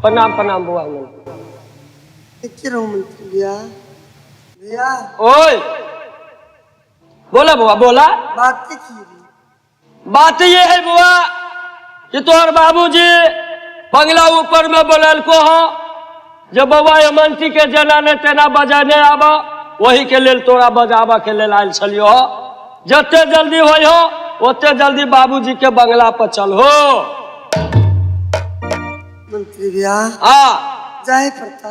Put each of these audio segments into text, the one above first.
प्रणाम प्रणाम बौआ हेमंती। एके रहू मंत्री भैया। भैया। ओए बोला बौआ बोला। बात की रे? बात ये है बौआ कि तोहर बाबूजी बंगला ऊपर में बोललको हो जे बौआ हेमंती के जेना ने तेना बजाने आब, वही के लेल तोरा बजाबऽ के लेल आयल छलियो हो। जते जल्दी होइ हो ओते जल्दी बाबूजी के बंगला पर चल हो। मंत्री भैया। हाँ। जाहे पड़ता।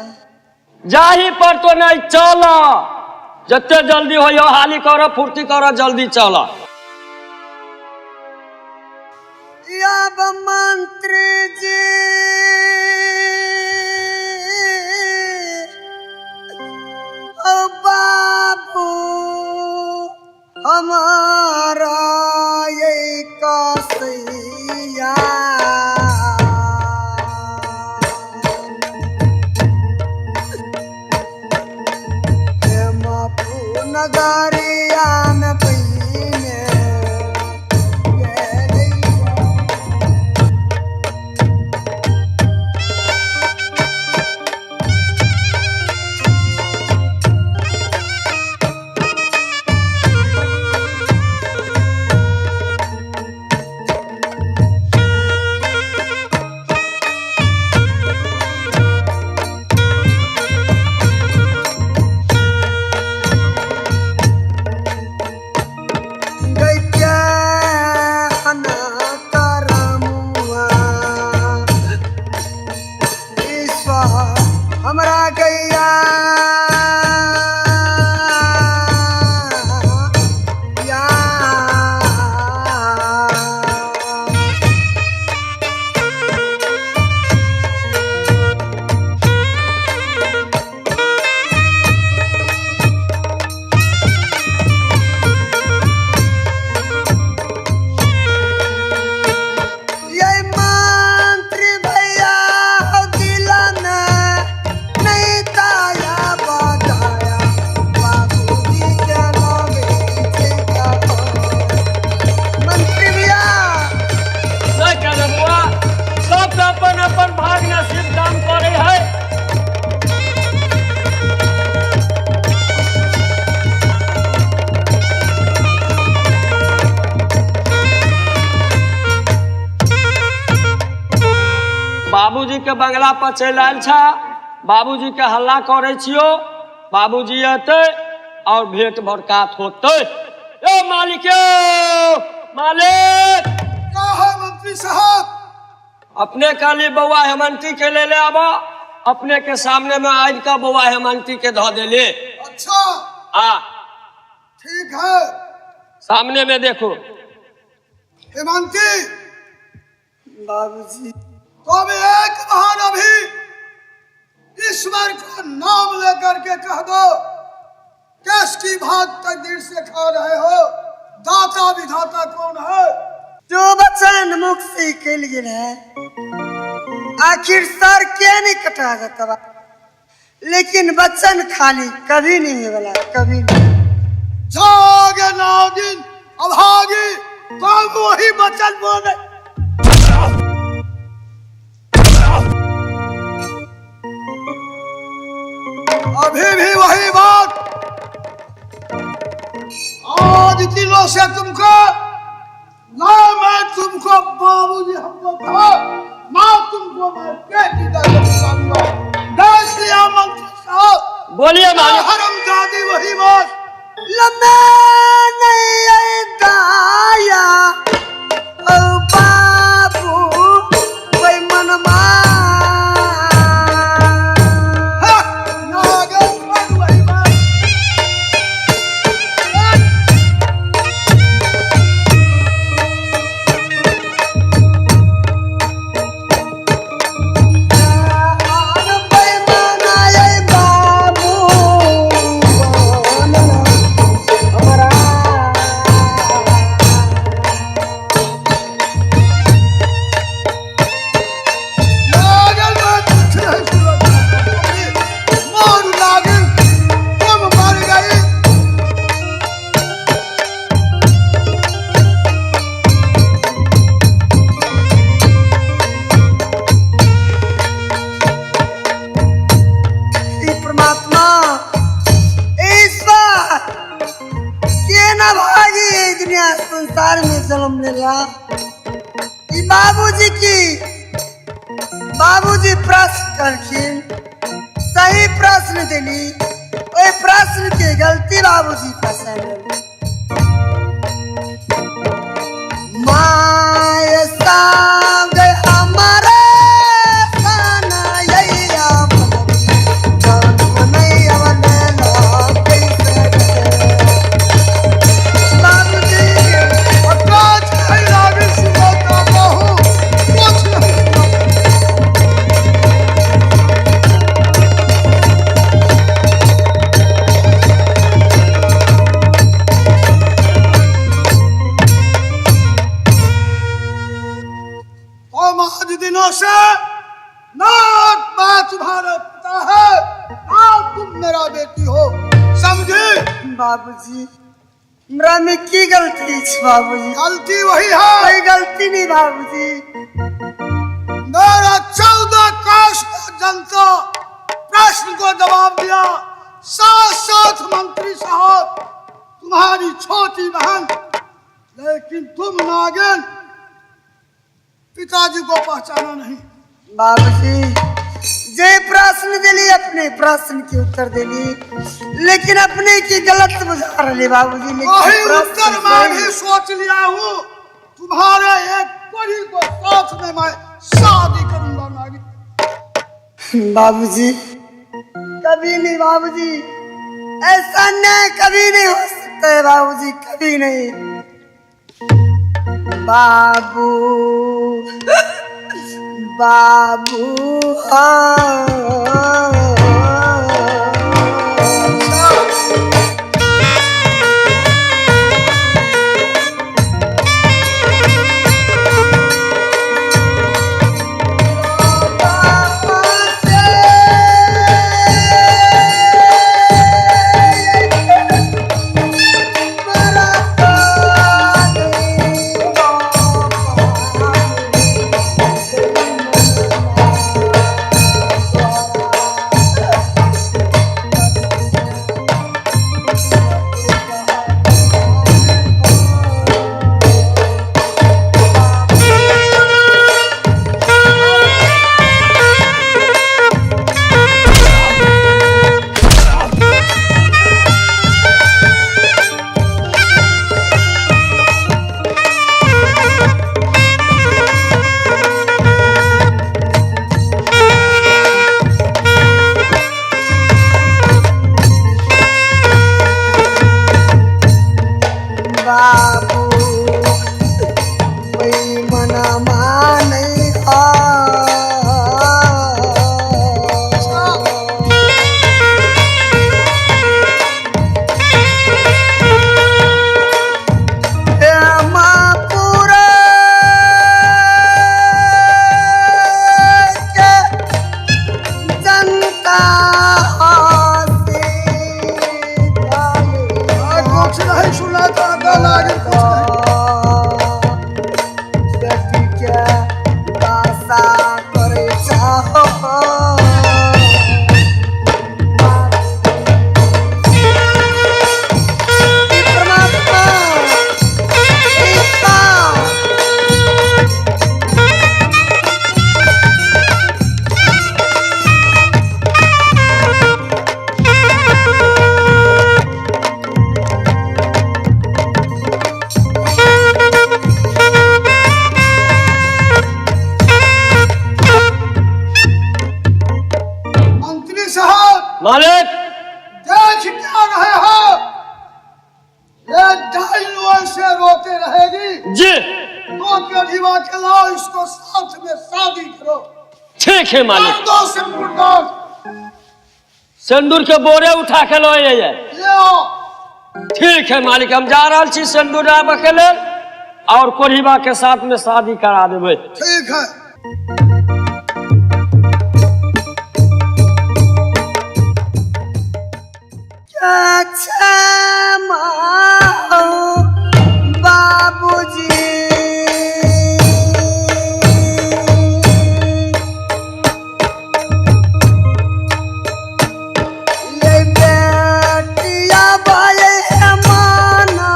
जाही पर तो नहीं, चल जते जल्दी होइ हो, हाली कर फुर्ती कर जल्दी चल। अब मंत्री जी ओ बाबू हमारा ये कसैया। नगरिया में पहिने हमरा गैया या। ये मंत्री भैया हो दिला में नहीं ताया बजाया, बाबूजी के लगे ठेका पर। मंत्री भैया। नहीं कहले बौआ, सब तऽ अपन अपन भाग नसीब काम करे है। बाबूजी के बंगला पर चलि आयल छा, बाबूजी के हल्ला करे छियो, बाबूजी एतै और भेंट मुलाकात होतै। ए मालिक, यो मालिक। क्या है मंत्री साहब? अपने कहली बौआ हेमंती के ले ले आबा, अपने के सामने में आबि कऽ बौआ हेमंती के धऽ देले। अच्छा। आ। ठीक है। सामने में देखो। हेमंती। बाबूजी। तो अब एक बार अभी ईश्वर का नाम लेकर के कह दो, किसकी भात तकदीर से खा रहे हो, दाता विधाता कौन है? जो बचन मुख से निकल गेल है, आखिर सर के नहीं कटा जाता बा, लेकिन बचन खाली कभी नहीं है वाला, कभी नहीं। जागे नागिन अभागी, तुम वही बचन बोले। अभी भी वही बात। आज दिनों से तुमको ना मैं तुमको बाबूजी हमको कहा, ना तुमको मैं बेटी का बुलाऊंगा। देख लिया मंत्री साहब। बोलिए मालिक। हरम दादी वही बात। लम्बे नहीं दाया ओ बाबू कोई मनमा। हाँ, नागन फिर वही बात। बाबू हमरा। संसार में जन्म लेला। ई बाबूजी की बाबूजी प्रश्न करखिन, सही प्रश्न देली, ओहि प्रश्न के गलती बाबूजी फंसा लेली। माय संग हमारे सनैया जन्म नहीं अवनेला कैसे बाबूजी। आज नहीं नागिन सुनाता बहू, कुछ नहीं सुनाता। तुम आज दिनों से ना मैं तुम्हारा पिता है, ना तुम मेरा बेटी हो, समझी? बाबूजी हमरा में की गलती छै बाबूजी? गलती वही है। कोई गलती नहीं बाबूजी। मेरा 14 काश का जनता प्रश्न को जवाब दिया, साथ साथ मंत्री साहब तुम्हारी छोटी बहन, लेकिन तुम नागिन पिताजी को पहचाना नहीं। बाबूजी जे प्रश्न दिली अपने प्रश्न के उत्तर दिली, लेकिन अपने की गलत बुझा रहे बाबूजी। लेकिन वही प्रश्न उत्तर मैं सही। भी सोच लिया हूँ, तुम्हारे एक परी को साथ में मैं शादी करूंगा नागिन। बाबूजी कभी नहीं बाबूजी, ऐसा अन्याय कभी नहीं हो सकता है बाबूजी, कभी नहीं। बाबू बाबू हाँ। बाबू मना मानै आ। श्यामापुर के जनता से मैं कुछ नहीं सुनाता नागिन, कुछ नहीं। बेटीके दासा करै चाहो। परमात्मा ईसा। मंत्री साहब मालिक देख क्या रहे हो? ये डाइन ऐसे रोते रहेगी जी। तो कढ़ीवा के लाओ, इसको साथ में शादी करो। ठीक है मालिक। कर दो सिंदूरदान। सिंदूर के बोरे उठा के लऽ अइयै। ले आओ। ठीक है मालिक, हम जा रहल छी सिंदूर आबऽ के लेल और कोढ़ीबा के साथ में शादी करा देबै। ठीक है। अच्छा बाबूजी ये बेटिया बाले माना।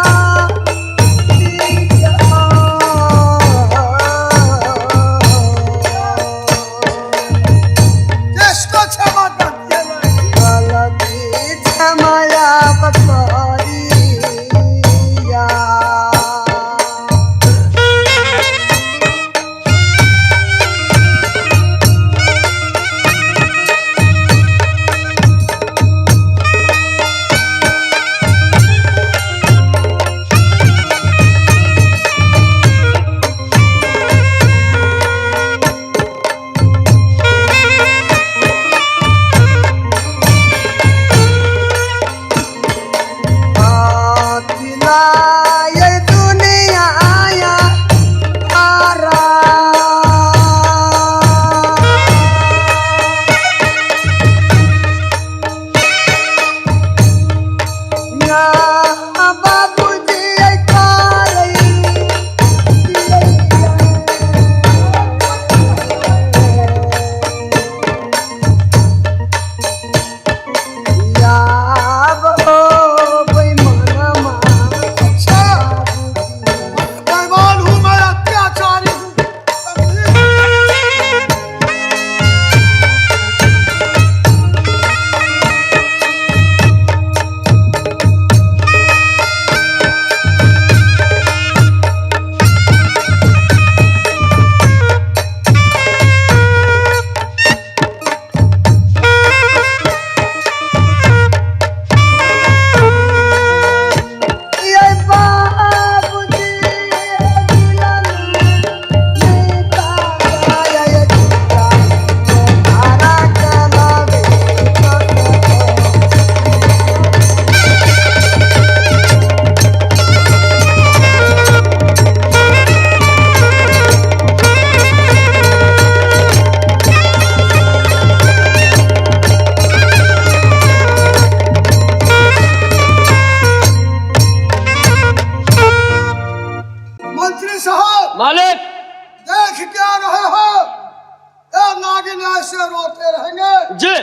जी।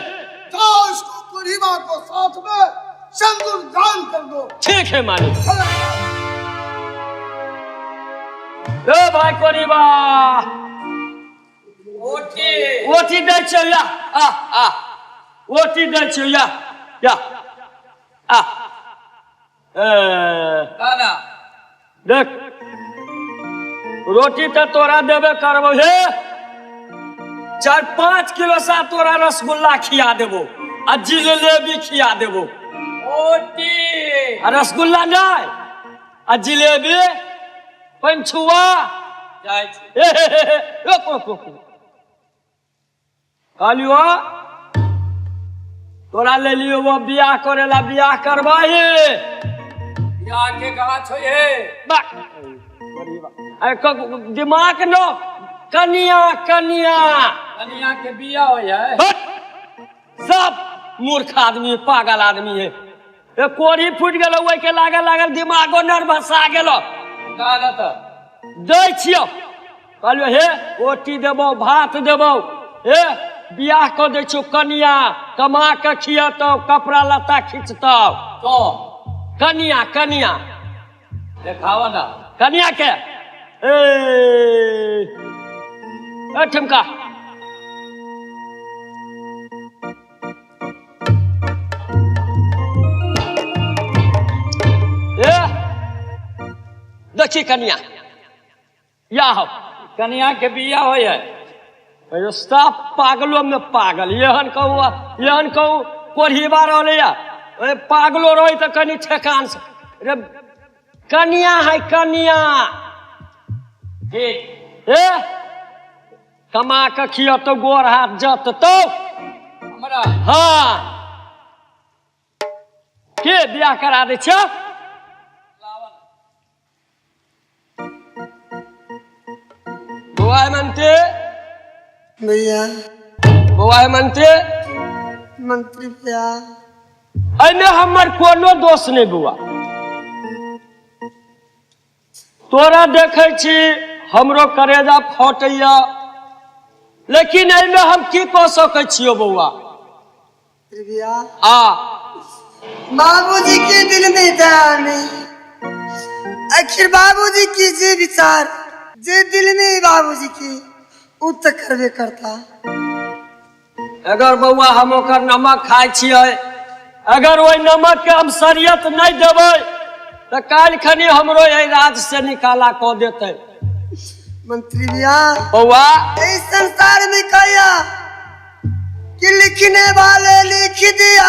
जाओ इसको परिवार को साथ में सिंदूर दान कर दो। ठीक है मालिक। ए भाई कोरीबा, ओटी ओटी दै छियौ, या आ आ ओटी दै छियौ, या या आ ए खाना देख, रोटी तऽ तोरा देबे करबो हे, 4-5 किलो सा तोरा रसगुल्ला खिया देबो आ जिलेबी खिया देबो। ओटी आ रसगुल्ला नहि आ जिलेबी पंछुआ जाइ छी। हे हे हे हे, रुक रुक रुक, कहलियो तोरा ले लियो वो बियाह करे ला, बियाह करबाही। बियाह के गाछ होइ हे। अरे दिमाग न, कनिया कनिया कनिया के बियाह होइ है। हट! सब मूर्ख आदमी पागल आदमी है। ए कोरी फूटि गेलो ओहि के लागल लागल दिमागो नर्वस आ गेलो। का तऽ दै छियौ, कहलियौ हे रोटी देबौ भात देबौ, हे बियाह कऽ दै छियौ, कनिया कमा कऽ खियतौ, कपड़ा लत्ता खींचतौ। तो कनिया कनिया देखावा ना कनिया के। ए ए ठुमका, ए देखी कनिया या हो। कनिया के बियाह होइ है। अरे साफ पागलो में पागल, एहन कहू एहन कहू कोढ़ीबा रहलै या ए पागलो रही तऽ कनि ठेकान से। रे कनिया है कनिया, ठीक ए कमा कऽ खियतौ, गोर हाथ जततौ हमरा। हाँ के बियाह करा दै छियौ? बौआ हेमन्ती, भैया। बौआ हेमन्ती। मंत्री भैया, एहिमे हमर कोनो दोष नहि बौआ, तोरा देखै छी हमरो करेजा फटैया, लेकिन एहिमे हम की कऽ सकै छियौ बौआ? मंत्री भैया, आ बाबूजी के दिल में दया नहीं, आखिर बाबूजी की जे विचार जे दिल में बाबूजी की उ तो करबे करता। अगर बौआ हम ओकर नमक खाइ छियै, अगर ओहि नमक के हम शरीयत नहि देबै तऽ काल्हि खनी हमरो एहि राज से निकाला कऽ देतै। मंत्री भैया, बौआ इस संसार में कहिया कि लिखने वाले लिख दिया,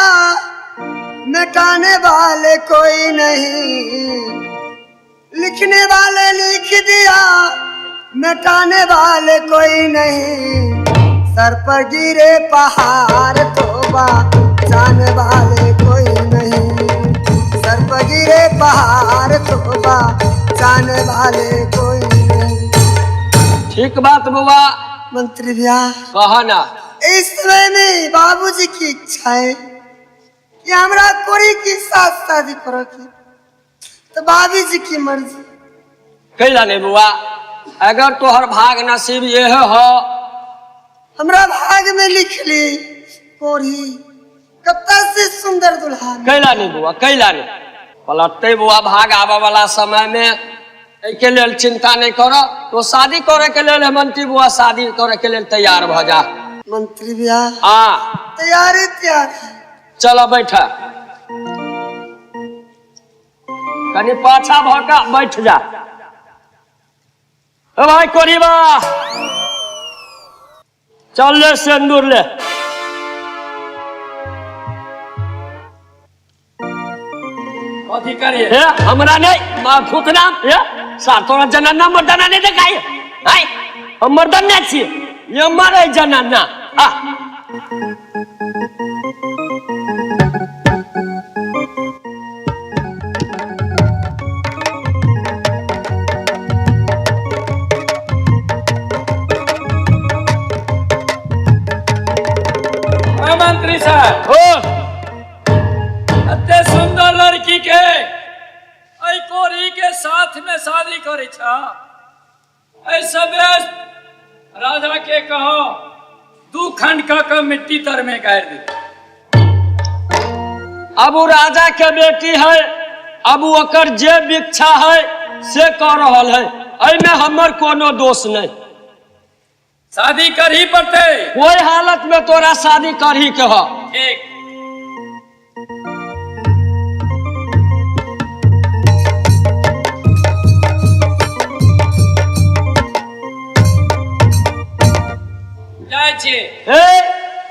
मिटाने वाले कोई नहीं। लिखने वाले लिख दिया, मिटाने वाले कोई नहीं। सर पर गिरे पहाड़ तोबा जाने वाले कोई नहीं। सर पर गिरे पहाड़ तोबा जाने वाले कोई नहीं। ठीक बात बौआ। मंत्री भैया, कह ना। इस समय में बाबूजी की इच्छा है कि हमरा कोरी के साथ शादी करो की, तो बाबी जी की मर्जी। कैला नहीं बौआ, अगर तोहर भाग नसीब यह हो। हमरा भाग में लिख ली कोरी कत्ता से सुंदर दुल्हा। कैला नहीं बौआ, कैला नहीं पलटते बौआ, भाग आबे वाला समय में एहिके लेल चिंता नहीं करो। तो शादी करे के लेल हेमंती बौआ शादी करे के लेल तैयार भ जा। मंत्री भैया, आ तैयारी तैयार है। चलो बैठ, कनि पाछा भ के बैठ जा। ओ भाई कोरीबा, चल ले सिंदूर ले। कथी करिए? ए हमरा नहीं मां फुकना, ए सार तोरा जनाना मर्दाना नहीं देखाई हाय, हम मर्दाना छियै, ये मारे जनाना। आ मंत्री साहब, ओ एते सुंदर लड़की के एहि कोरी के साथ में शादी करै छ, ऐसे बेस राजा के कहो दू खंड कऽ कऽ मिट्टी तर में गाड़ि दे। अब वो राजा के बेटी है, अब ओकर जे इच्छा है से कह रहल है, एहिमे हमर कोनो दोष नहीं। शादी करही पड़तै। कोई हालत में तोरा शादी करही के ह। ठीक। जाइ छी। ए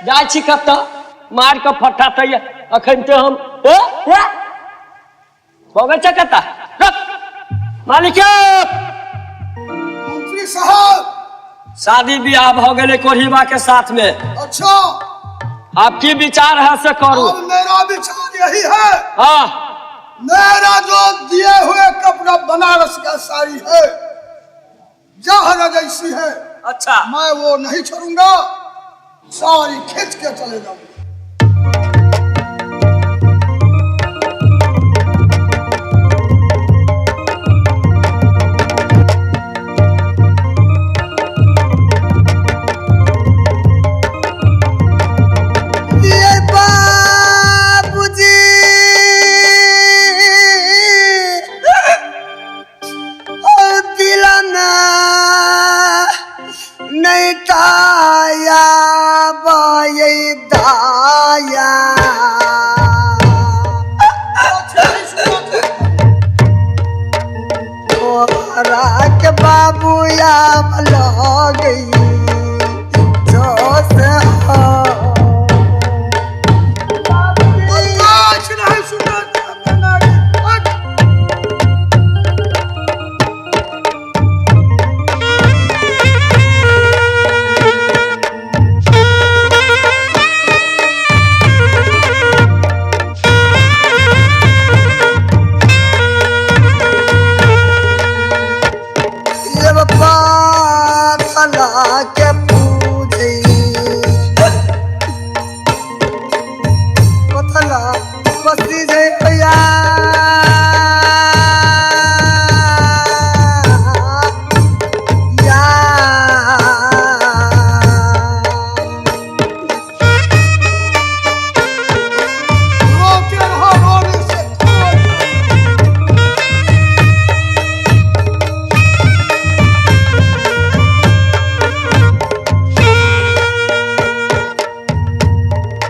जाइ छी कतऽ? मार के फट्टा तैया अखन ते हम ए ए भगै छै कतऽ? रख मालिक। मंत्री साहब, शादी ब्याह भ गेलै कोढ़ीबा के साथ में। अच्छा, आप की विचार है से करू। अब मेरा विचार यही है। हाँ। मेरा जो दिए हुए कपड़ा बनारस का साड़ी है, जहर जैसी है। अच्छा। मैं वो नहीं छोड़ूंगा, साड़ी खींच के चले जाऊंगा। ये बाबूजी ओ दिलना नहीं ताया बाये दाया, तोहरा के बाबूया गई जोश हो। कुछ नहीं सुनना। ये पातला के पूजे पतला बसी जया या। रोते रहो, रोने से कोई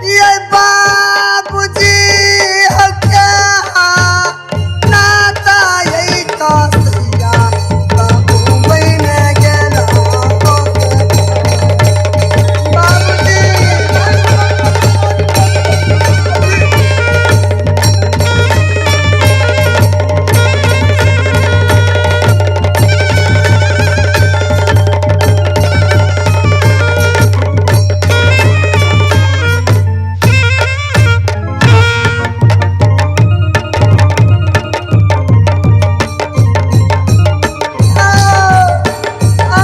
ये बाबूजी हो क्या नाता ये कासिया बाबू बन गेला बाबूजी। आ, आ।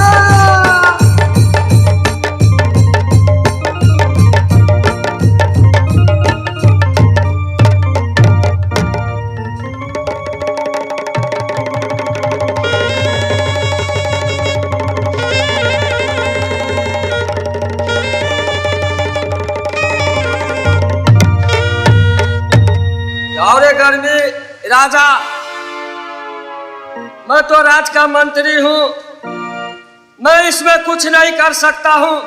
और गर्मी राजा, मैं तो राज का मंत्री हूं, मैं इसमें कुछ नहीं कर सकता हूं।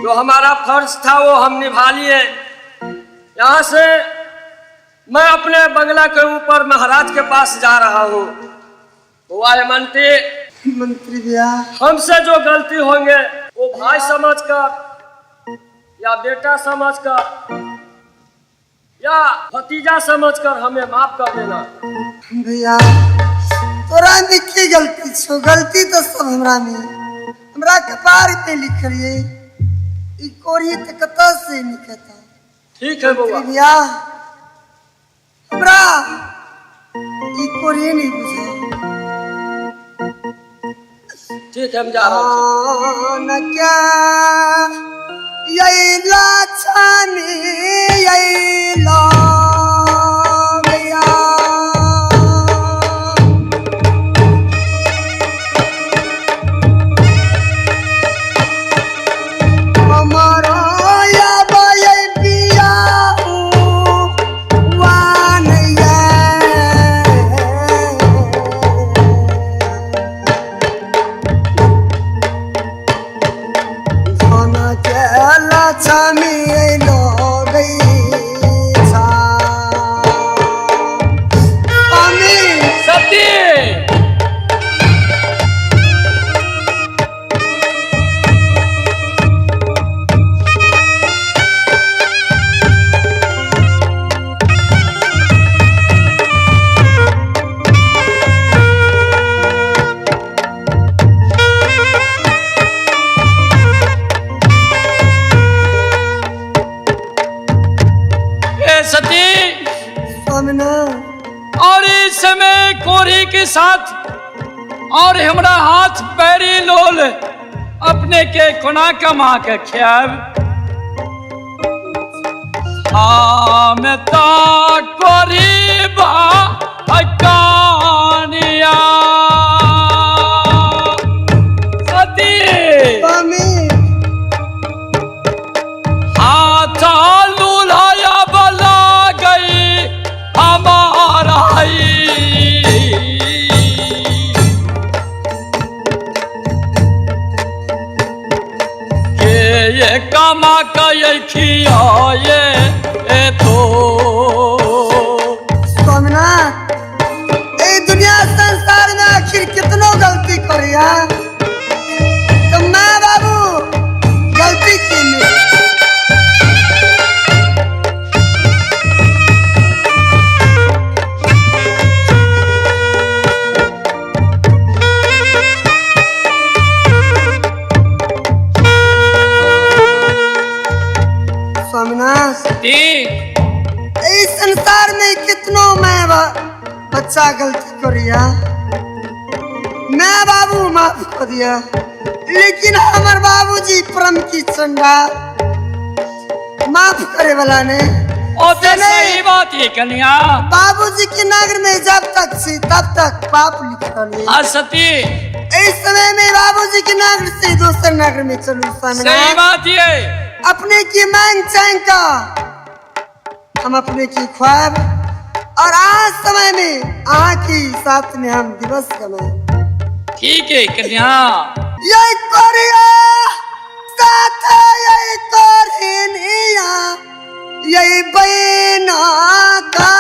जो हमारा फर्ज था वो हम निभा लिए। यहां से मैं अपने बंगला के ऊपर महाराज के पास जा रहा हूं। हुआ है मंत्री। मंत्री भैया, हमसे जो गलती होंगे वो भाई समझकर या बेटा समझकर या भतीजा समझकर हमें माफ कर देना। भैया, तोरा में की गलती छो? गलती तो सब हमरा में, हमरा कपार पे लिखलिए ई कोरी त कतऽ से निकता। ठीक है बउआ। भैया, हमरा ई कोरी नहीं बुझा। ठीक है, हम जा रहा हूँ। न क्या यही लाछानी यही ला भैया। स्वामीनाथ। और इस समय कोरी के साथ और हमरा हाथ पैरी लोल अपने के कोना कमा के ख्याब हम ता कोरी बा कानिया सती। स्वामी। हाथ लूल्हाया बला गई हमारा के ये कमा के खियाए ए तो। स्वामीनाथ, ए दुनिया संसार में आखिर कितनो गलती करिया तो माँ बाबू गलती की नहीं। स्वामीनाथ, ठीक। इस संसार में कितनो मैं बच्चा गलती करिया, मैं बाबू माफ कर दिया, लेकिन हमार बाबूजी परम की चंडा माफ करे वाला ने। ओ तो सही बात है कन्या। बाबूजी के नगर में जब तक सी तब तक पाप लिखल है। हाँ सती। इस समय में बाबूजी के नगर से दूसरे नगर में चलू सही स्वामीनाथ। बात ये। अपने की मांग चांग का हम अपने की ख्वाब और आज समय में आ की साथ में हम दिवस गमाए। ठीक है कन्या। यही कोरिया साथ, यही कोरिनिया, यही बहना का।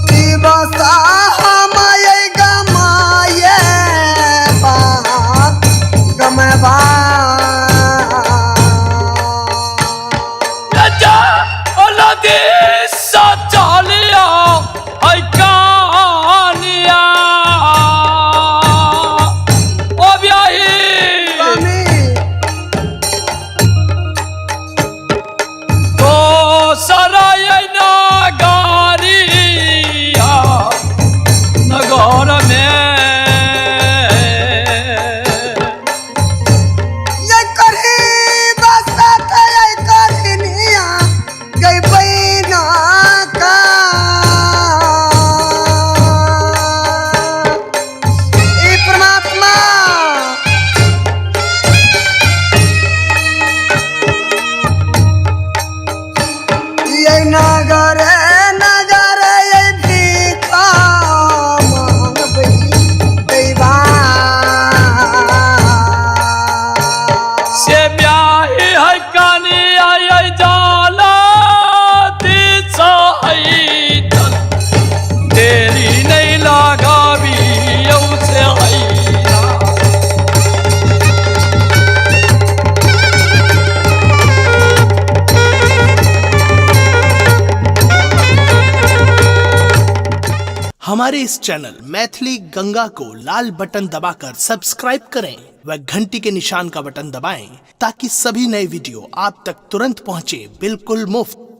दिवस हमाय गमाये बाप गमबा। राजा अलादे सचालिया है कानिया ओ ब्याही। स्वामी। तो सराय नागारिया नगर में। ये करही बसत, ये करहिनिया गई बहना का। ई परमात्मा ये नगर नगर ये भीखा मांगबई दैवा। से ब्याही है कानिया ये जाला दिशा है तन देरी नहीं लगाबी यौ से हैया। हमारे इस चैनल मैथिली गंगा को लाल बटन दबाकर सब्सक्राइब करें व घंटी के निशान का बटन दबाएं ताकि सभी नए वीडियो आप तक तुरंत पहुंचे बिल्कुल मुफ्त।